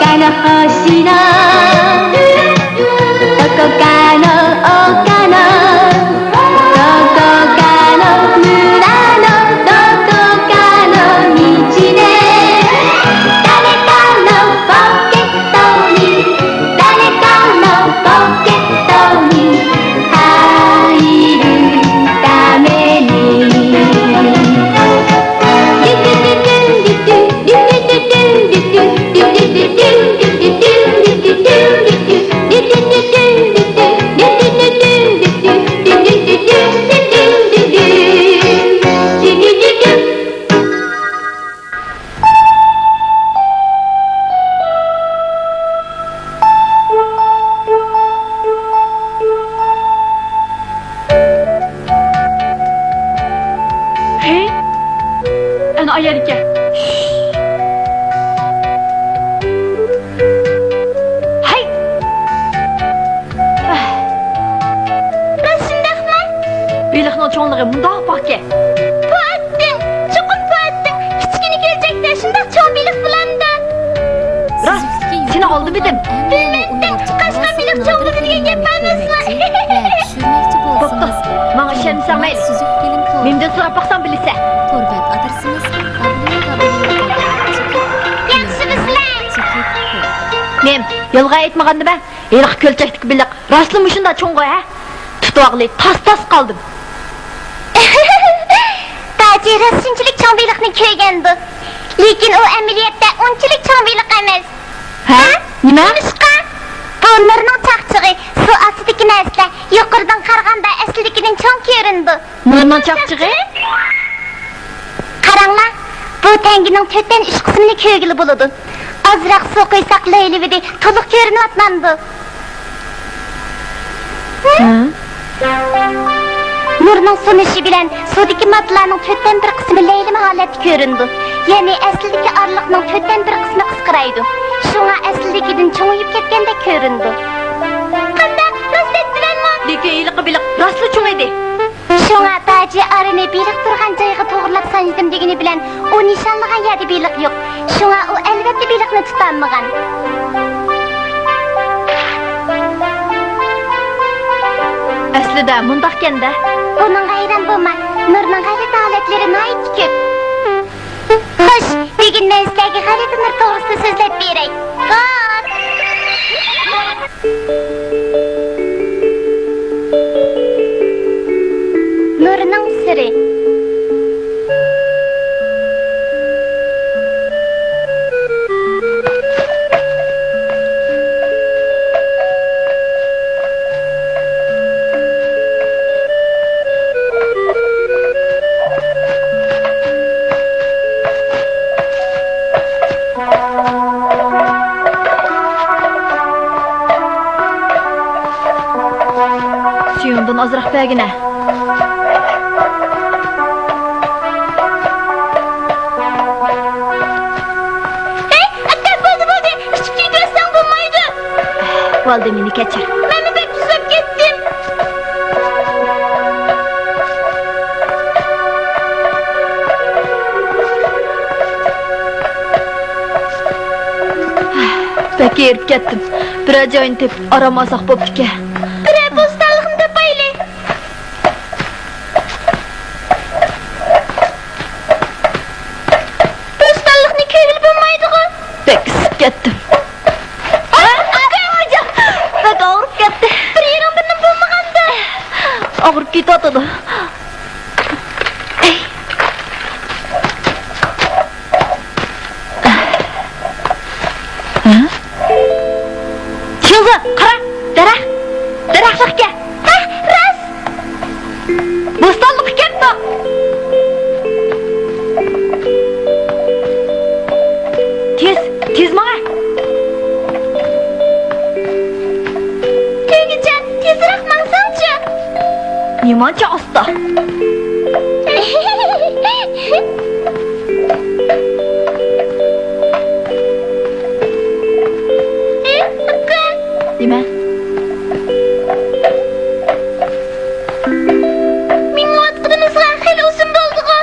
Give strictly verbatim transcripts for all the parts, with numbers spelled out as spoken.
あの星のどこかの丘のどこかの村のどこかの道で誰かのポケットに誰かのポケットに入るためにھەي! ئەنە ئايال ئىكەن. ھەي! راست شۇنداقمۇ؟ بېلىقنىڭ چوڭلۇقى مۇنداق باركەن. بۇ ئاتتىڭ، چوقۇم بۇ ئاتتىڭ. كىچىككىنە كۆلچەكتە شۇنداق چوڭ بېلىق بولامدۇ؟ راست، سېنى ئالدىمىدىم. بىلمەيتتىڭ، قاچقان بېلىق چوڭ بولىدۇ دېگەن گەپ بارمىسۇن. بوپتۇ، ماڭا ئىشەنمىسەڭ مەيلى. مېنىڭدىن سوراپ باقساڭ بىلىسەن. تور بەت ئادرېسىمىز دابليۇ دابليۇ دابليۇ. ياخشىمۇسىلەر؟ نېمە، يالغان ئېيتمىغاندىمەن؟ ھېلىقى كۆلچەكتىكى بېلىق راستلا مۇشۇنداق چوڭغۇ، ھە؟ تۇتۇۋالغىلى تاس-تاس قالدىم. تاجى راست شۇنچىلىك چوڭ بېلىقنى كۆرگەندۇ. لېكىن ئۇ ئەمەلىيەتتە ئۇنچىلىك چوڭ بېلىق ئەمەس. ھە؟ ھە؟ نېمە؟ نېمىشقا؟ بۇ نۇرنىڭ چاقچىقى، سۇ ئاستىدىكى نەرسىلەر يۇقىرىدىن قارىغاندا ئەسلىدىكىدىن چوڭ كۆرۈنىدۇ. نۇرنىڭ چاقچىقى؟ قاراڭلار، بۇ تەڭگىنىڭ تۆتتىن ئۈچ قىسمىنى كۆرگىلى بولىدۇ. ئازراق سۇ قۇيساق لەيلىۋىدى، تولۇق كۆرۈنۈۋاتمامدۇ؟ ھە؟ نۇرنىڭ سۇنۇشى بىلەن سۇدىكى ماددىلارنىڭ تۆتتىن بىر قىسمى لەيلىمە ھالەتتە كۆرۈنىدۇ. يەنى ئەسلىدىكى ئارىلىقنىڭ تۆتتىن بىر قىسمى قىسقىرايدۇ. شۇڭا ئەسلىدىكىدىن چوڭىيىپ كەتكەندەك كۆرۈنىدۇ. قانداق؟ راست دەپتىمەنمۇ؟ لېكىن ھېلىقى بېلىق راستلا چوڭ ئىدى. شۇڭا تاجى ئارىنى بېلىق تۇرغان جايغا توغرىلاپ سانجىدىم دېگىنى بىلەن، ئۇ نىشانلىغان يەردە بېلىق يوق. شۇڭا ئۇ ئەلۋەتتە بېلىقنى تۇتالمىغان. ئەسلىدە مۇنداقكەن-دە. بۇنىڭغا ھەيران بولما، نۇرنىڭ غەلىتە ھالەتلىرى ناھايىتى كۆپ. خوش، بۈگۈن مەن سىلەرگە غەلىتە نۇر توغرىسىدا سۆزلەپ بېرەي. گور! نۇرنىڭ سىرى. سۈيۈڭدىن ئازراق بەرگىنە. ھەي، ئاكا، بولدى، بولدى، ئىچىپ كېتىۋەتسەڭ بولمايدۇ. بولدى، مېنى كەچۈر. مەنمۇ بەك ئۇسساپ كەتتىم. بەك ھېرىپ كەتتىم. بىرەر جاينى تېپىپ ئارام ئالساق بوپتىكەن. بىرەر بوستانلىقنى تاپايلى. بوستانلىقنى كۆرگىلى بولمايدىغۇ؟ بەك ئىسسىپ كەتتىم. ئاي، ئاي، بەك ئاغرىپ كەتتى. بىر يېرىڭ بىرنېمە بولمىغاندا؟ ئاغرىپ كېتىۋاتىدۇ. ھە؟ شۇڭزا، قارا، دەرەخ، دەرەخلىككەن. ھە، راست. بوستانلىققا كەپتۇ. تېز، تېز ماڭە. تۆگىجان، تېزرەك ماڭساڭچۇ. نېمانچە ئاستا؟ ئاكا. نېمە؟ مېڭىۋاتقىنىمىزغا خېلى ئۇزۇن بولدىغۇ؟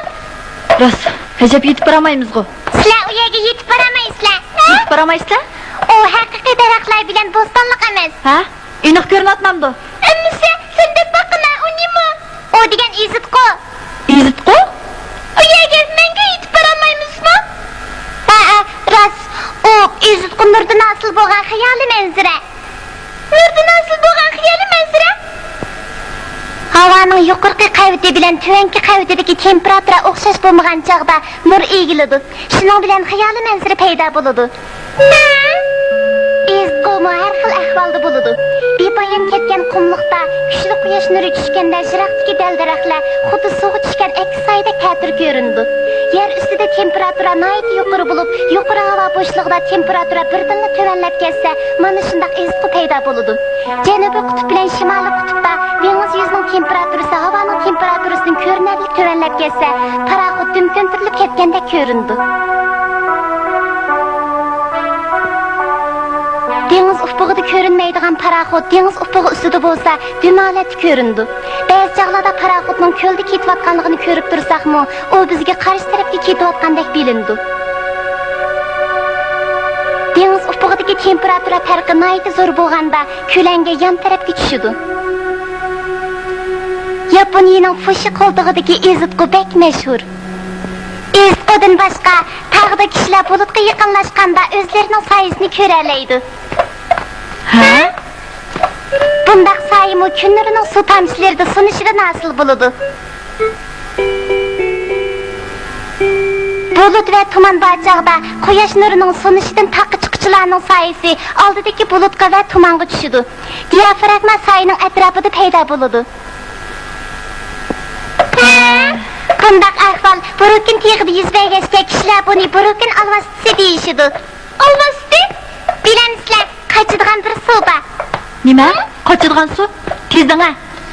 راست، ئەجەب يېتىپ بارالمايمىزغۇ؟ سىلەر ئۇ يەرگە يېتىپ بارالمايسىلەر. يېتىپ بارالمايسىلەر؟ ئۇ ئۇ ھەقىقىي دەرەخلەر بىلەن بوستانلىق ئەمەس. ھە؟ ئېنىق كۆرۈنۈۋاتمامدۇ؟ ئەمىسە، سەن دەپ باققىنا، ئۇ نېمە؟ ئۇ دېگەن ئېزىتقۇ. ئېزىتقۇ؟ ئۇ يەرگە مەڭگۈ يېتىپ بارالمايمىزمۇ؟ ھەئە، راست. ئۇ ئېزىتقۇ نۇردىن ھاسىل بولغان خىيالىي مەنزىرە. نۇردىن ھاسىل بولغان خىيالىي مەنزىرە؟ ھاۋانىڭ يۇقىرىقى قەۋىتى بىلەن تۆۋەنكى قەۋىتىدىكى تېمپېراتۇرا ئوخشاش بولمىغان چاغدا نۇر ئېگىلىدۇ. شۇنىڭ بىلەن خىيالىي مەنزىرە پەيدا بولىدۇ. ئېزىتقۇمۇ ھەر خىل ئەھۋالدا بولىدۇ. بىپايان كەتكەن قۇملۇقتا كۈچلۈك قۇياش نۇرى چۈشكەندە يىراقتىكى دەل-دەرەخلەر خۇددى سۇغا چۈشكەن ئەكس سايىدەك تەتۈر كۆرۈنىدۇ. يەر ئۈستىدە تېمپېراتۇرا ناھايىتى يۇقىرى بولۇپ، يۇقىرى ھاۋا بوشلۇقىدا تېمپېراتۇرا بىردىنلا تۆۋەنلەپ كەتسە، مانا شۇنداق ئېزىتقۇ پەيدا بولىدۇ. جەنۇبىي قۇتۇپ بىلەن شىمالىي قۇتۇپتا دېڭىز يۈزىنىڭ تېمپېراتۇرىسى ھاۋانىڭ تېمپېراتۇرىسىدىن كۆرۈنەرلىك تۆۋەنلەپ كەتسە، پاراخوت دۈم كۆمتۈرۈلۈپ كەتكەندەك كۆرۈنىدۇ. دېڭىز ئۇپۇقىدا كۆرۈنمەيدىغان پاراخوت دېڭىز ئۇپۇقى ئۈستىدە بولسا، دۈم ھالەتتە كۆرۈنىدۇ. بەزى چاغلاردا پاراخوتنىڭ كۆلدە كېتىۋاتقانلىقىنى كۆرۈپ تۇرساقمۇ، ئۇ بىزگە قارشى تەرەپكە كېتىۋاتقاندەك بىلىنىدۇ. دېڭىز ئۇپۇقىدىكى تېمپېراتۇرا پەرقى ناھايىتى زور بولغاندا، كۆلەڭگە يان تەرەپكە چۈشىدۇ. ياپونىيەنىڭ فۇشى قولتۇقىدىكى ئېزىتقۇ بەك مەشھۇر. ئېزىتقۇدىن باشقا، تاغدا كىشىلەر بۇلۇتقا يېقىنلاشقاندا ئۆزلىرىنىڭ سايىسىنى كۆرەلەيدۇ. ھە؟ بۇنداق سايىمۇ كۈن نۇرىنىڭ سۇ تامچىلىرىدا سۇنۇشىدىن ھاسىل بولىدۇ. بۇلۇت ۋە تۇمان بار چاغدا قۇياش نۇرىنىڭ سۇنۇشىدىن تاغقا چىققۇچىلارنىڭ سايىسى ئالدىدىكى بۇلۇتقا ۋە تۇمانغا چۈشىدۇ. دىئافراگما سايىنىڭ ئەتراپىدا پەيدا بولىدۇ. بۇنداق ئەھۋال بروكىن تېغىدا يۈز بەرگەچكە، كىشىلەر بۇنى بروكىن ئالۋاستىسى دېيىشىدۇ. ئالۋاستى؟ بىلەمسىلەر، قاچىدىغان بىر سۇ بار. نېمە؟ قاچىدىغان سۇ؟ تېزدىڭە!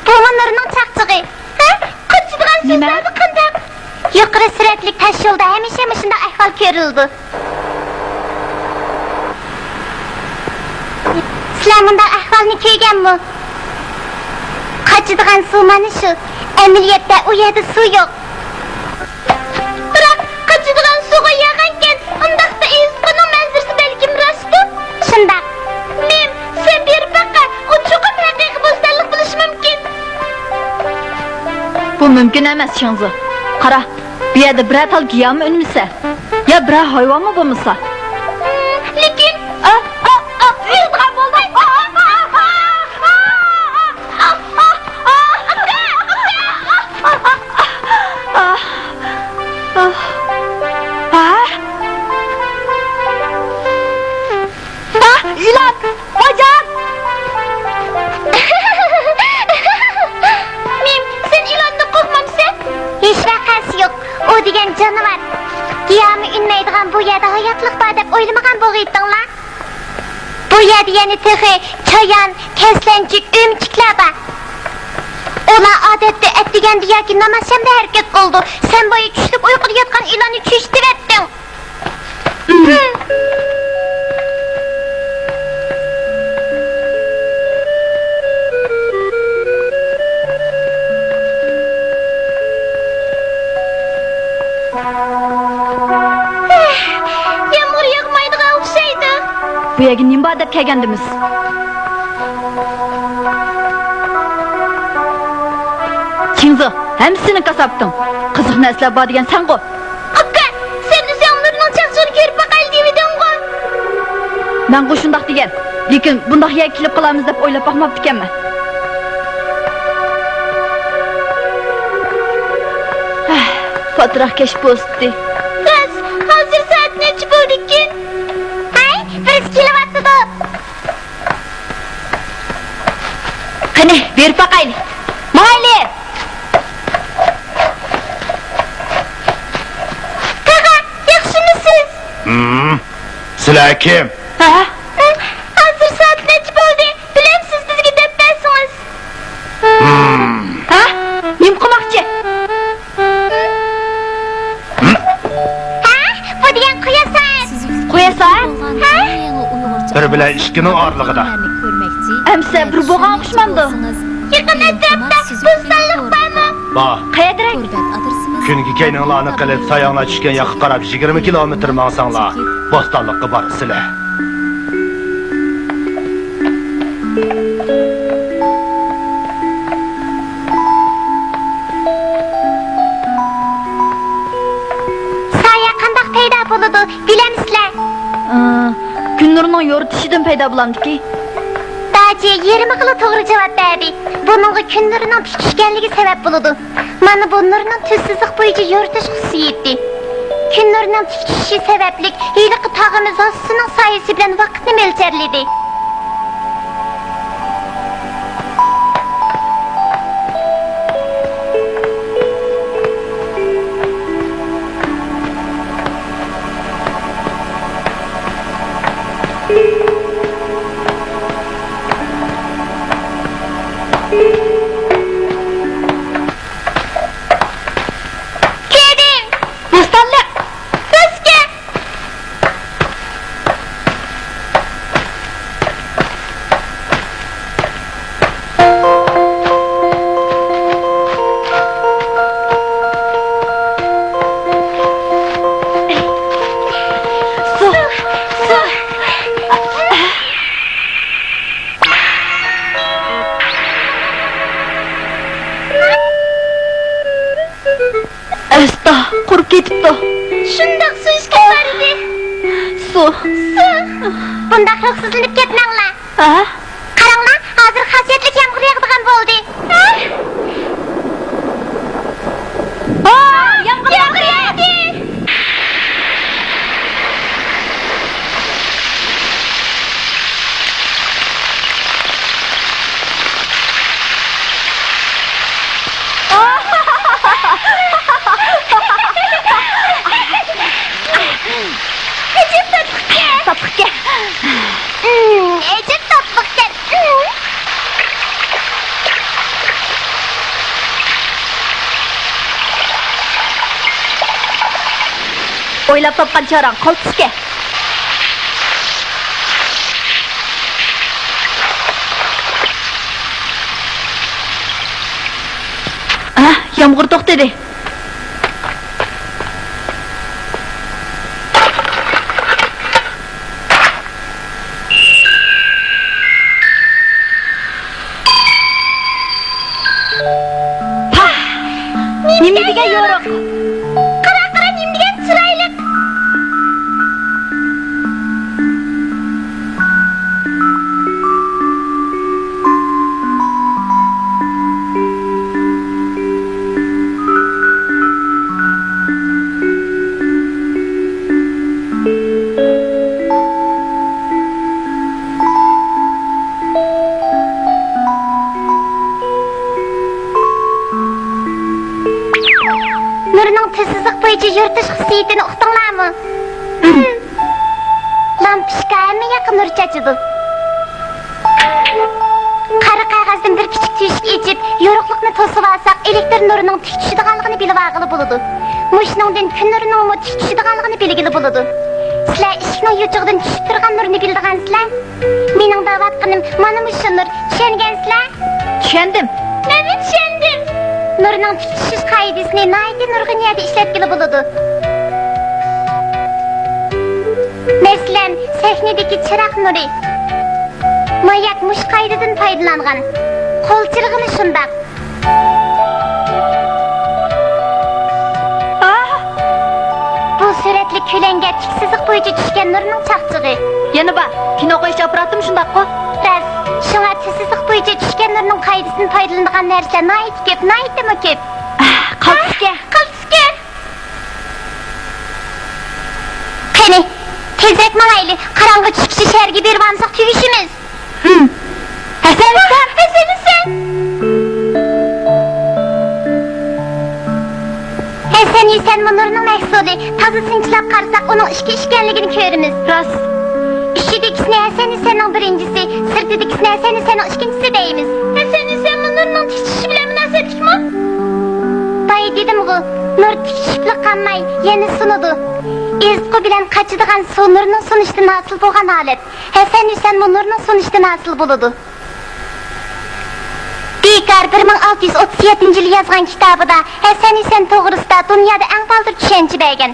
بۇمۇ نۇرنىڭ چاقچىقى. ھە؟ قاچىدىغان سۇ نېمە؟ زادى قانداق؟ يۇقىرى سۈرئەتلىك تاش يولدا ھەمىشە مۇشۇنداق ئەھۋال كۆرۈلىدۇ. سىلەر مۇنداق ئەھۋالنى كۆرگەنمۇ؟ قاچىدىغان سۇ مانا شۇ. ئەمەلىيەتتە ئۇ يەردە سۇ يوق. بىراق، قاچىدىغان سۇغا ياغانكەن، ئۇنداقتا ئېزىتقۇنىڭ مەنزىرىسى بەلكىم راستتۇ؟ شۇنداق. مىم، سەن بېرىپ باققىن، ئۇ چوقۇم ھەقىقىي بوستانلىق بولۇشى مۇمكىن. بۇ مۇمكىن ئەمەس، شىڭزى. قارا، بۇ يەردە بىرەر تال گىياھمۇ ئۈنمىسە، يا بىرەر ھايۋانمۇ بولمىسا. لېكىن، ئا، ئا، ئا، ئۆلىدىغان بولدۇم. ئا، ئا، ئا، ئا، ئا، ئا. ئىلان! ۋايجان! مىم، سەن ئىلاندىن قورقمامسەن؟ ھېچ ۋەقەسى يوق. ئۇ دېگەن جانىۋار. گىياھمۇ ئۈنمەيدىغان بۇ يەردە ھاياتلىق بار دەپ ئويلىمىغان بولغىيتتىڭلار. بۇ يەردە يەنە تېخى چايان، كەسلەنچۈك، ئۆمۈچۈكلەر بار. ئۇلار ئادەتتە ئەتىگەندە ياكى نامازشامدا ھەرىكەت قىلىدۇ. سەن بايا چۈشلۈك ئۇيقۇدا ياتقان ئىلاننى چۆچۈتۈۋەتتىڭ. يامغۇر ياغمايدىغان ئوخشايدۇ. بۇ يەرگە نېمە بار دەپ كەلگەندىمىز؟ چىڭزى، ھەممىسى سېنىڭ كاساپىتىڭ. قىزىق نەرسىلەر بار دېگەن سەنغۇ. ئاكا، سەن ئۆزۈڭ نۇرنىڭ چاقچىقىنى كۆرۈپ باقايلى دېۋىدىڭغۇ. مەنغۇ شۇنداق دېگەن. لېكىن بۇنداق يەرگە كېلىپ قالارمىز دەپ ئويلاپ باقماپتىكەنمەن. ھە، پاتراق كەچ پوستى. راست، ھازىر سائەت نەچچە بولدىكىن؟ ھەي، بىرسى كېلىۋاتىدۇ. قېنى، بېرىپ باقايلى. ماڭايلى! تاغا، ياخشىمۇسىز؟ ھىم، سىلەر كىم؟ ھە؟ ھازىر سائەت نەچچە بولدى؟ بىلەمسىز، بىزگە دەپ بەرسىڭىز. ھىم. ھە؟ نېمە قىلماقچى؟ ھە؟ بۇ دېگەن قۇياش سائەت. قۇياش سائەت؟ ھە؟ بىر بىلەن ئىككىنىڭ ئارىلىقىدا. ئەمسە بىر بولغان ئوخشىمامدۇ؟ يېقىن ئەتراپتا بوستانلىق بارمۇ؟ بار. قەيەردىرەك؟ كۈنگە كەينىڭلارنى قىلىپ، ساياڭلار چۈشكەن ياققا قاراپ يىگىرمە كىلومېتىر ماڭساڭلار، بوستانلىققا بارىسىلەر. بىلەمسىلەر؟ ئى، كۈن نۇرىنىڭ يورۇتۇشىدىن پەيدا بولامدىكى؟ داجى يېرىمىغىلا توغرا جاۋاب بەردى. بۇنىڭغا كۈن نۇرىنىڭ تىك چۈشكەنلىكى سەۋەب بولىدۇ. مانا بۇ نۇرنىڭ تۈز سىزىق بويىچە يورۇتۇش خۇسۇسىيىتى. كۈن نۇرىنىڭ تىك چۈشۈشى سەۋەبلىك ھېلىقى تاغىمىز ھاسىسىنىڭ سايىسى بىلەن ۋاقىتنى مۆلچەرلىدى. كىردىم. بوستانلىق. سىزگە. سۇ، سۇ. ئەستا، قۇرۇپ كېتىپتۇ. شۇنداق سۇ ئىچكۈم بار ئىدى. سۇ. سۇ. بۇنداق روھسىزلىنىپ كەتمەڭلار. ھە؟ قاراڭلار، ھازىر خاسىيەتلىك يامغۇر ياغىدىغان بولدى. ھە؟ ھا، يامغۇر ياغدى. ئەجەب تاتلىقكەن. تاتلىقكەن. ئىم، ئەجەب تاتلىقكەن. ئىم. ئويلاپ تاپقان چاراڭ قالتىسكەن. ھە، يامغۇر توختىدى. پاھ! نېمە دېگەن يورۇق! قارا، قارا، نېمە دېگەن چىرايلىق! نۇرنىڭ تۈز سىزىق بويىچە يورۇتۇش خۇسۇسىيىتىنى ئۇقتۇڭلارمۇ؟ لامپۇچكا ھەممە ياققا نۇر چاچىدۇ. قارا قەغەزدىن بىر كىچىك تۆشۈك ئېچىپ، يورۇقلۇقنى توسۇۋالساق، ئېلېكتر نۇرىنىڭ تىك چۈشىدىغانلىقىنى بىلىۋالغىلى بولىدۇ. مۇشۇنىڭدىن كۈن نۇرىنىڭمۇ تىك چۈشىدىغانلىقىنى بىلگىلى بولىدۇ. سىلەر ئىشىكنىڭ يوچۇقىدىن چۈشۈپ تۇرغان نۇرنى بىلىدىغانسىلەر؟ مېنىڭ دەۋاتقىنىم مانا مۇشۇ نۇر، چۈشەنگەنسىلەر؟ چۈشەندىم. مەنمۇ چۈشەندىم. نۇرنىڭ تىك چۈشۈش قائىدىسىنى ناھايىتى نۇرغۇن يەردە ئىشلەتكىلى بولىدۇ. مەسىلەن، سەھنىدىكى چىراغ نۇرى. ماياك مۇشۇ قائىدىدىن پايدىلانغان. قول چىرىغىمۇ شۇنداق. ئاھ! بۇ سۈرەتلىك كۆلەڭگە تىك سىزىق بويىچە چۈشكەن نۇرنىڭ چاقچىقى. يەنە بار، كىنو قويۇش ئاپپاراتىمۇ شۇنداققۇ؟ راست. شۇڭا تىك سىزىق بويىچە چۈشكەن نۇرنىڭ قائىدىسىدىن پايدىلىنىدىغان نەرسىلەر ناھايىتى كۆپ، ناھايىتىمۇ كۆپ. ئاھ، قالتىسكەن. قالتىسكەن. قېنى، تېزرەك ماڭايلى، قاراڭغۇ چۈشكىچە شەھەرگە بېرىۋالمىساق تۈگىشىمىز. ھىم. ھەسەن ھۈسەن! ھەسەن ھۈسەن! ھەسەن ھۈسەنمۇ نۇرنىڭ مەھسۇلى، تازا سىنچىلاپ قارىساق ئۇنىڭ ئىككى ئىكەنلىكىنى كۆرىمىز. راست. ئىچىدىكىسىنى ھەسەن ھۈسەننىڭ بىرىنچىسى، سىرتىدىكىسىنى ھەسەن ھۈسەننىڭ ئىككىنچىسى دەيمىز. ھەسەن ھۈسەنمۇ نۇرنىڭ تىك چۈشۈشى بىلەن مۇناسىۋەتلىكمۇ؟ بايا دېدىمغۇ، نۇر تىك چۈشۈپلا قالماي، يەنە سۇنىدۇ. ئېزىتقۇ بىلەن قاچىدىغان سۇ نۇرنىڭ سۇنۇشىدىن ھاسىل بولغان ھالەت. ھەسەن ھۈسەنمۇ نۇرنىڭ سۇنۇشىدىن ھاسىل بولىدۇ. بېكار بىر مىڭ ئالتە يۈز ئوتتۇز يەتتىنچى يىلى يازغان كىتابىدا ھەسەن ھۈسەن توغرىسىدا دۇنيادا ئەڭ بالدۇر چۈشەنچە بەرگەن.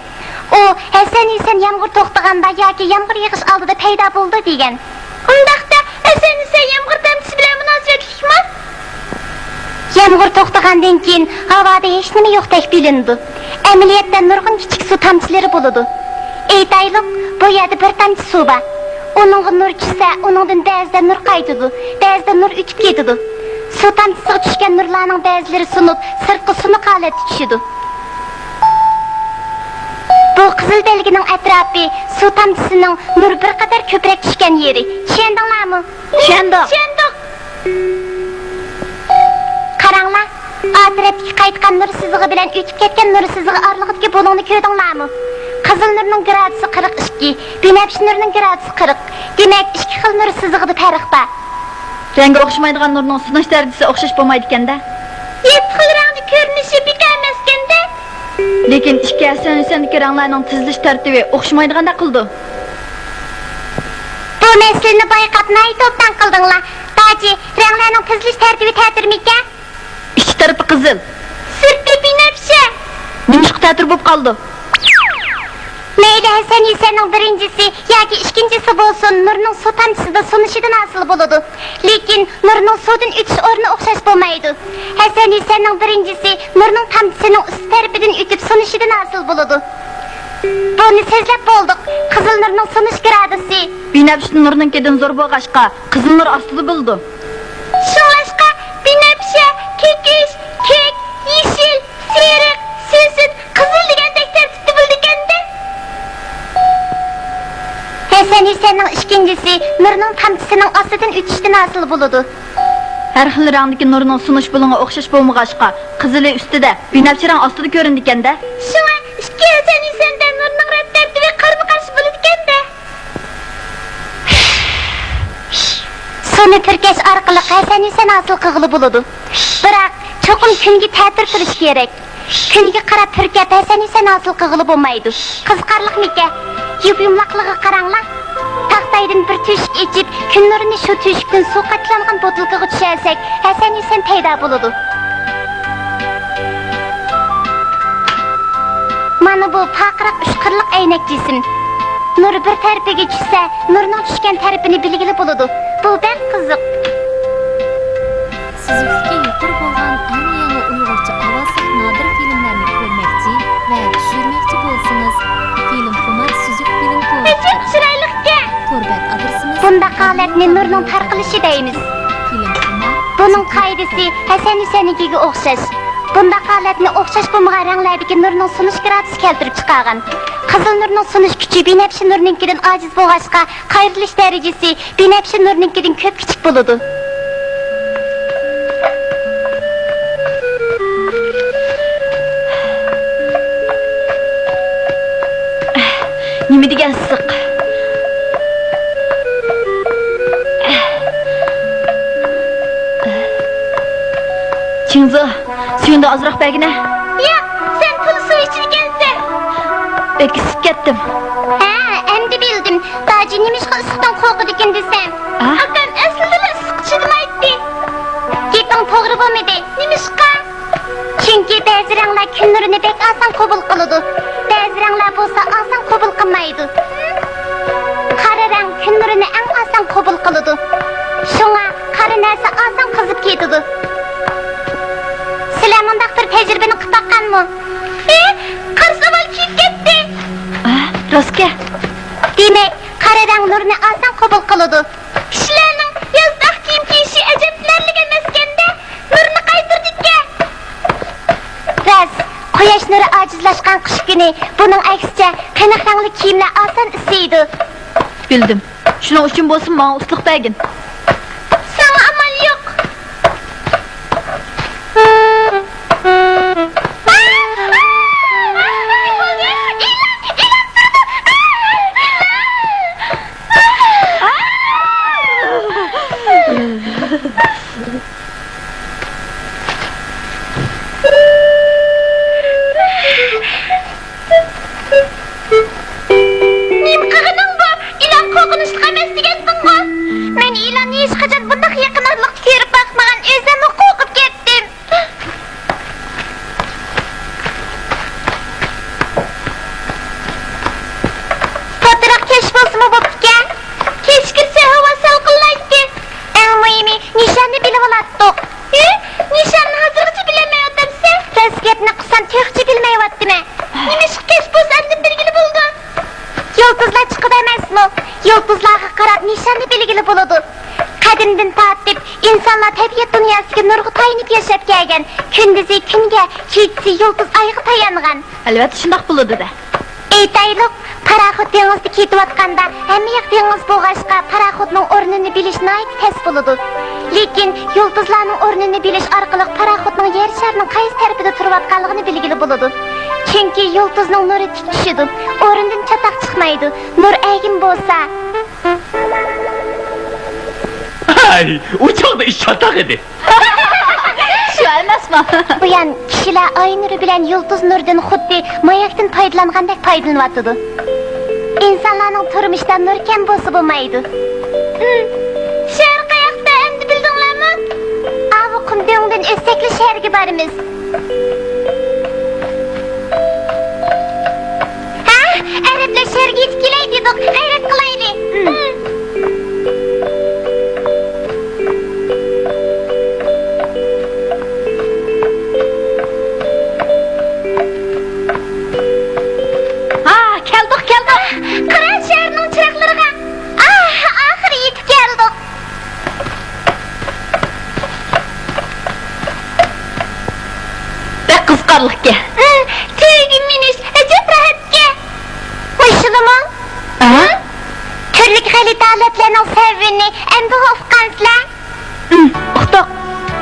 ئۇ، ھەسەن ھۈسەن يامغۇر توختىغاندا ياكى يامغۇر يېغىش ئالدىدا پەيدا بولىدۇ، دېگەن. ئۇنداقتا، ھەسەن ھۈسەن يامغۇر تامچىسى بىلەن مۇناسىۋەتلىكمۇ؟ يامغۇر توختىغاندىن كېيىن ھاۋادا ھېچنېمە يوقتەك بىلىنىدۇ. ئەمەلىيەتتە نۇرغۇن كىچىك سۇ تامچىلىرى بولىدۇ. ئېيتايلۇق، بۇ يەردە بىر تامچە سۇ بار. ئۇنىڭغا نۇر چۈشسە، ئۇنىڭدىن بەزىدە نۇر قايتىدۇ، بەزىدە نۇر ئۆچۈپ كېتىدۇ. سۇ تامچىسىغا چۈشكەن نۇرلارنىڭ بەزىلىرى سۇنۇپ، سىرتقا سۇنۇق ھالەتتە چۈشىدۇ. بۇ قىزىل بەلگىنىڭ ئەتراپى سۇ تامچىسىنىڭ نۇر بىر قەدەر كۆپرەك چۈشكەن يېرى. چۈشەندىڭلارمۇ؟ چۈشەندۇق. چۈشەندۇق. قاراڭلار، ئا تەرەپتىكى قايتقان نۇر سىزىقى بىلەن ئۆتۈپ كەتكەن نۇر سىزىقى ئارىلىقىدىكى بۇلۇڭنى كۆردۈڭلارمۇ؟ قىزىل نۇرنىڭ گرادۇسى قىرىق ئىككى، بىنەپشە نۇرنىڭ گرادۇسى قىرىق. دېمەك، ئىككى خىل نۇر سىزىقىدا پەرق بار. رەڭگى ئوخشىمايدىغان نۇرنىڭ سۇنۇش دەرىجىسى ئوخشاش بولمايدىكەن-دە. يەتتە خىل رەڭدە كۆرۈنۈشى بىكار ئەمەسكەن-دە. لېكىن ئىككى ھەسەن-ھۈسەندىكى رەڭلەرنىڭ تىزىلىش تەرتىپى ئوخشىمايدىغاندەك قىلىدۇ. بۇ مەسىلىنى بايقاپ ناھايىتى ئوبدان قىلدىڭلار. تاجى، رەڭلەرنىڭ تىزىلىش تەرتىپى تەتۈرمىكەن؟ ئىچ تەرىپى قىزىل. سىرتى بىنەپشە. نېمىشقا تەتۈر بولۇپ قالىدۇ؟ مەيلى ھەسەن-ھۈسەننىڭ بىرىنچىسى ياكى ئىككىنچىسى بولسۇن، نۇرنىڭ سۇ تامچىسىدا سۇنۇشىدىن ھاسىل بولىدۇ. لېكىن نۇرنىڭ سۇدىن ئۆتۈش ئورنى ئوخشاش بولمايدۇ. ھەسەن-ھۈسەننىڭ بىرىنچىسى نۇرنىڭ تامچىسىنىڭ ئۈستى تەرىپىدىن ئۆتۈپ سۇنۇشىدىن ھاسىل بولىدۇ. بۇنى سۆزلەپ بولدۇق. قىزىل نۇرنىڭ سۇنۇش گرادۇسى. بىنەپشە نۇرنىڭكىدىن زور بولغاچقا، قىزىل نۇر ئاستىدا بولىدۇ. شۇڭلاشقا، بىنەپشە، كۆكۈش، كۆك، يېشىل، سېرىق، سۈسۈت، قىزىل دېگەندەك تەرتىپتە بولىدىكەن-دە. ھەسەن-ھۈسەننىڭ ئىككىنچىسى نۇرنىڭ تامچىسىنىڭ ئاستىدىن ئۆتۈشتىن ھاسىل بولىدۇ. ھەر خىل رەڭدىكى نۇرنىڭ سۇنۇش بۇلۇڭى ئوخشاش بولمىغاچقا، قىزىلى ئۈستىدە، بىنەپشە رەڭ ئاستىدا كۆرۈنىدىكەن-دە. شۇڭا ئىككى ھەسەن-ھۈسەندە نۇرنىڭ رەت تەرتىپى قارىمۇ-قارشى بولىدىكەن-دە. سۇنى پۈركەش ئارقىلىق ھەسەن-ھۈسەن ھاسىل قىلغىلى بولىدۇ. بىراق، چوقۇم كۈنگە تەتۈر تۇرۇش كېرەك. كۈنگە قاراپ پۈركەپ ھەسەن-ھۈسەن ھاسىل قىلغىلى بولمايدۇ. قىزىقارلىقمىكەن؟ يۇپ-يۇمىلاقلىقىغا قاراڭلار. تاختايدىن بىر تۆشۈك ئېچىپ، كۈن نۇرىنى شۇ تۆشۈكتىن سۇ قاچىلانغان بوتۇلكىغا چۈشۈرسەك، ھەسەن-ھۈسەن پەيدا بولىدۇ. مانا بۇ پارقىراق ئۈچ قىرلىق ئەينەك جىسىم. نۇر بىر تەرىپىگە چۈشسە، نۇرنىڭ چۈشكەن تەرىپىنى بىلگىلى بولىدۇ. بۇ بەك قىزىق. سۈزۈكلۈكى يۇقىرى بولغان ئەڭ يېڭى ئۇيغۇرچە ئاۋازلىق نادىر فىلىملەرنى كۆرمەكچى ۋە چۈشۈرمەكچى بولسىڭىز، فىلىمخۇمار سۈزۈك فىلىم تور ئەجەب چىرايلىقكەن! تور بەت ئادرېسىمىز بۇنداق ھالەتنى نۇرنىڭ تارقىلىشى دەيمىز. فىلىمخۇمار بۇنىڭ قائىدىسى ھەسەن-ھۈسەننىڭكىگە ئوخشاش. بۇنداق ھالەتنى ئوخشاش بولمىغان رەڭلەردىكى نۇرنىڭ سۇنۇش گرادۇسى كەلتۈرۈپ چىقارغان. قىزىل نۇرنىڭ سۇنۇش كۈچى بىنەپشە نۇرنىڭكىدىن ئاجىز بولغاچقا، قايرىلىش دەرىجىسى بىنەپشە نۇرنىڭكىدىن كۆپ كىچىك بولىدۇ. نېمە دېگەن ئىسسىق! چىڭزۇ، سۈيۈڭدىن ئازراق بەرگىنە. ياق، سەن تولا سۇ ئىچىدىكەنسەن. بەك ئىسسىپ كەتتىم. ھە، ئەمدى بىلدىم. داجى نېمىشقا ئىسسىقتىن قورقىدىكىن دېسەم. ھە؟ ئاكام ئەسلىدىلا ئىسسىققا چىدىمايتتى. گېپىڭ توغرا بولمىدى. نېمىشقا؟ چۈنكى بەزى رەڭلەر كۈن نۇرىنى بەك ئاسان قوبۇل قىلىدۇ، بەزى رەڭلەر بولسا ئاسان قوبۇل قىلمايدۇ. قارا رەڭ كۈن نۇرىنى ئەڭ ئاسان قوبۇل قىلىدۇ. شۇڭا قارا نەرسە ئاسان قىزىپ كېتىدۇ. سىلەر مۇنداق بىر تەجرىبىنى قىلىپ باققانمۇ؟ ئى، قارا ساۋال كىيىپ كەتتى. ئا، راستكەن. دېمەك، قارا رەڭ نۇرنى ئاسان قوبۇل قىلىدۇ. كىشىلەرنىڭ يازدا ئاق كىيىم كىيىشى ئەجەبلىنەرلىك ئەمەسكەندە، نۇرنى قايتۇرىدىكەن. راست، قۇياش نۇرى ئاجىزلاشقان قىش كۈنى بۇنىڭ ئەكسىچە قېنىق رەڭلىك كىيىملەر ئاسان ئىسسىيدۇ. بىلدىم. شۇنىڭ ئۈچۈن بولسىمۇ ماڭا ئۇستىلىق بەرگىن. ساڭا ئامال يوق. نېمە قىلغىنىڭ بۇ؟ ئىلان قورقۇنچلۇق ئەمەس دېگەنتىڭغۇ؟ مەن ئىلاننى ھېچقاچان بۇنداق يېقىنلىقتا كۆرۈپ باقمىغان، ئۆزۈممۇ قورقۇپ كەتتىم. پاتراق كەچ بولسىمۇ بوپتىكەن. كەچ كىرسە ھاۋا سالقىنلايتتى. ئەڭ مۇھىمى، نىشاننى بىلىۋالاتتى. دېگىلى بولىدۇ. قەدىمدىن تارتىپ ئىنسانلار تەبىئەت دۇنياسىدىكى نۇرغا تايىنىپ ياشاپ كەلگەن. كۈندۈزى كۈنگە، كېچىسى يۇلتۇز ئايغا تايانغان. ئەلۋەتتە شۇنداق بولىدۇ-دە. ئېيتايلۇق، پاراخوت دېڭىزدا كېتىۋاتقاندا، ھەممە ياق دېڭىز بولغاچقا، پاراخوتنىڭ ئورنىنى بىلىش ناھايىتى تەس بولىدۇ. لېكىن يۇلتۇزلارنىڭ ئورنىنى بىلىش ئارقىلىق پاراخوتنىڭ يەر شارىنىڭ قايسى تەرىپىدە تۇرۇۋاتقانلىقىنى بىلگىلى بولىدۇ. چۈنكى يۇلتۇزنىڭ نۇرى تىك چۈشىدۇ، ئورنىدىن چاتاق چىقمايدۇ. نۇر ئەگىم بولسا، ھەي، ئۇ چاغدا ئىش چاتاق ئىدى. شۇ ئەمەسمۇ؟ بۇيان كىشىلەر ئاي نۇرى بىلەن يۇلتۇز نۇرىدىن خۇددى ماياكتىن پايدىلانغاندەك پايدىلىنىۋاتىدۇ. ئىنسانلارنىڭ تۇرمۇشىدا نۇر كەم بولسا بولمايدۇ. شەھەر قاياقتا، ئەمدى بىلدىڭلارمۇ؟ ئاۋۇ قۇم دۆڭدىن ئۆتسەكلا شەھەرگە بارىمىز. ھە، ئەرەبلەر شەھەرگە يېتىپ كېلەي دېدۇق، غەيرەت قىلايلى. ھا، كەلدۇق، كەلدۇق. قارا شەھەرنىڭ چىراغلىرىغا. ئاھ، ئاخىرى يېتىپ كەلدۇق. بەك قىزىقارلىقكەن. تۆگە مىنىش ئەجەب راھەتكەن. مۇشۇلىمۇ؟ ھە؟ تۈرلۈك غەلىتە ھالەتلەرنىڭ سەۋەبىنى ئەمدىغۇ ئۇققانسىلەر؟ ئۇقتۇق.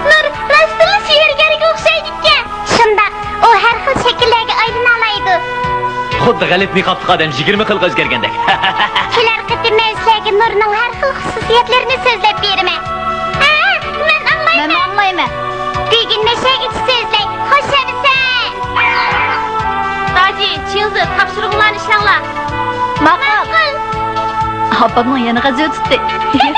نۇر راستتىنلا سېھىرگەرگە ئوخشايدىكەن. شۇنداق، ئۇ ھەر خىل شەكىللەرگە ئايلىنالايدۇ. خۇددى غەلىتە نىقابلىق ئادەم يىگىرمە خىلغا ئۆزگەرگەندەك. كېلەر قېتىم مەن سىلەرگە نۇرنىڭ ھەر خىل خۇسۇسىيەتلىرىنى سۆزلەپ بېرىمەن. ھە، مەن ئاڭلايمەن. مەنمۇ ئاڭلايمەن. بۈگۈن مەشەگىچە سۆزلەي. خوش ئەمىسە. داجى، چىڭزى، تاپشۇرۇقلارنى ئىشلەڭلار. ماقۇل. ماقۇل. ئاپامنىڭ يەنە غەزىپى تۇتتى.